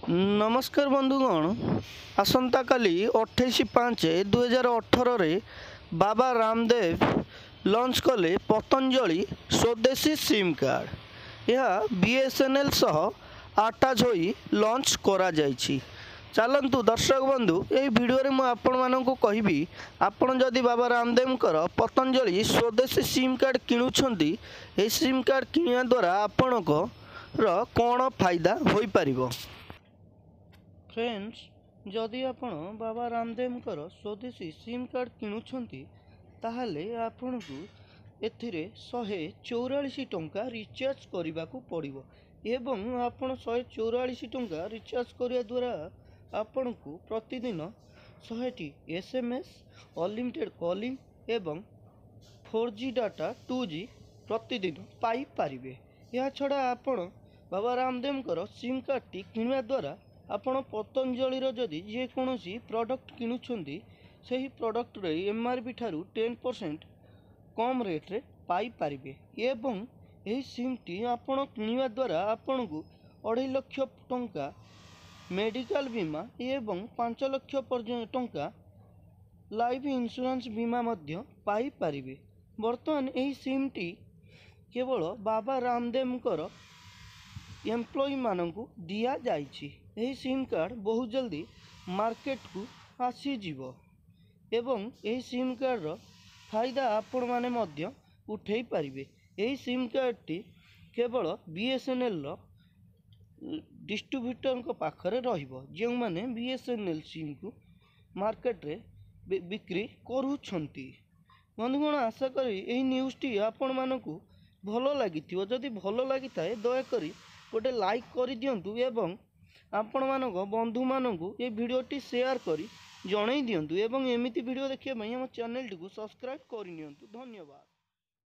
ନମସ୍କାର ବନ୍ଧୁଗଣ, ଆସନ୍ତାକାଲି 28/5/2018ରେ ବାବା ରାମଦେବ ଲଞ୍ଚ କଲେ ପତଞ୍ଜଳି ସ୍ୱଦେଶୀ ସିମ୍ କାର୍ଡ଼। ଏହା ବିଏସ୍ଏନ୍ଏଲ୍ ସହ ଆଟାଚ୍ ହୋଇ ଲଞ୍ଚ କରାଯାଇଛି। ଚାଲନ୍ତୁ ଦର୍ଶକ ବନ୍ଧୁ, ଏହି ଭିଡ଼ିଓରେ ମୁଁ ଆପଣମାନଙ୍କୁ କହିବି, ଆପଣ ଯଦି ବାବା ରାମଦେବଙ୍କର ପତଞ୍ଜଳି ସ୍ୱଦେଶୀ ସିମ୍ କାର୍ଡ଼ କିଣୁଛନ୍ତି, ଏହି ସିମ୍ କାର୍ଡ଼ କିଣିବା ଦ୍ୱାରା ଆପଣଙ୍କର କ'ଣ ଫାଇଦା ହୋଇପାରିବ। ଫ୍ରେଣ୍ଡସ୍, ଯଦି ଆପଣ ବାବା ରାମଦେବଙ୍କର ସ୍ୱଦେଶୀ ସିମ୍ କାର୍ଡ଼ କିଣୁଛନ୍ତି, ତାହେଲେ ଆପଣଙ୍କୁ ଏଥିରେ 144 ଟଙ୍କା ରିଚାର୍ଜ କରିବାକୁ ପଡ଼ିବ ଏବଂ ଆପଣ 144 ଟଙ୍କା ରିଚାର୍ଜ କରିବା ଦ୍ୱାରା ଆପଣଙ୍କୁ ପ୍ରତିଦିନ 100ଟି ଏସ୍ଏମ୍ଏସ୍, ଅନଲିମିଟେଡ଼୍ କଲିଂ ଏବଂ 4G data, 2G ପ୍ରତିଦିନ ପାଇପାରିବେ। ଏହାଛଡ଼ା ଆପଣ ବାବା ରାମଦେବଙ୍କର ସିମ୍ କାର୍ଡ଼ଟି କିଣିବା ଦ୍ୱାରା ଆପଣ ପତଞ୍ଜଳିର ଯଦି ଯେକୌଣସି ପ୍ରଡ଼କ୍ଟ କିଣୁଛନ୍ତି, ସେହି ପ୍ରଡ଼କ୍ଟରେ ଏମ୍ଆର୍ପି ଠାରୁ 10% କମ୍ ରେଟ୍ରେ ପାଇପାରିବେ ଏବଂ ଏହି ସିମ୍ଟି ଆପଣ କିଣିବା ଦ୍ୱାରା ଆପଣଙ୍କୁ 2.5 ଲକ୍ଷ ଟଙ୍କା ମେଡ଼ିକାଲ ବୀମା ଏବଂ 5 ଲକ୍ଷ ପର୍ଯ୍ୟନ୍ତ ଟଙ୍କା ଲାଇଫ୍ ଇନ୍ସୁରାନ୍ସ ବୀମା ମଧ୍ୟ ପାଇପାରିବେ। ବର୍ତ୍ତମାନ ଏହି ସିମ୍ଟି କେବଳ ବାବା ରାମଦେବଙ୍କର ଏମ୍ପ୍ଲୟିମାନଙ୍କୁ ଦିଆଯାଇଛି। ଏହି ସିମ୍ କାର୍ଡ଼ ବହୁତ ଜଲ୍ଦି ମାର୍କେଟକୁ ଆସିଯିବ ଏବଂ ଏହି ସିମ୍ କାର୍ଡ଼ର ଫାଇଦା ଆପଣମାନେ ମଧ୍ୟ ଉଠେଇ ପାରିବେ। ଏହି ସିମ୍ କାର୍ଡ଼ଟି କେବଳ ବିଏସ୍ଏନ୍ଏଲ୍ର ଡିଷ୍ଟ୍ରିବ୍ୟୁଟରଙ୍କ ପାଖରେ ରହିବ, ଯେଉଁମାନେ ବିଏସ୍ଏନ୍ଏଲ୍ ସିମ୍କୁ ମାର୍କେଟରେ ବିକ୍ରି କରୁଛନ୍ତି। ବନ୍ଧୁଗଣ, ଆଶା କରି ଏହି ନ୍ୟୁଜ୍ଟି ଆପଣମାନଙ୍କୁ ଭଲ ଲାଗିଥିବ। ଯଦି ଭଲ ଲାଗିଥାଏ, ଦୟାକରି ଗୋଟେ ଲାଇକ୍ କରିଦିଅନ୍ତୁ ଏବଂ ଆପଣମାନଙ୍କ ବନ୍ଧୁମାନଙ୍କୁ ଏ ଭିଡ଼ିଓଟି ସେୟାର କରି ଜଣେଇ ଦିଅନ୍ତୁ ଏବଂ ଏମିତି ଭିଡ଼ିଓ ଦେଖିବା ପାଇଁ ଆମ ଚ୍ୟାନେଲଟିକୁ ସବସ୍କ୍ରାଇବ୍ କରିନିଅନ୍ତୁ। ଧନ୍ୟବାଦ।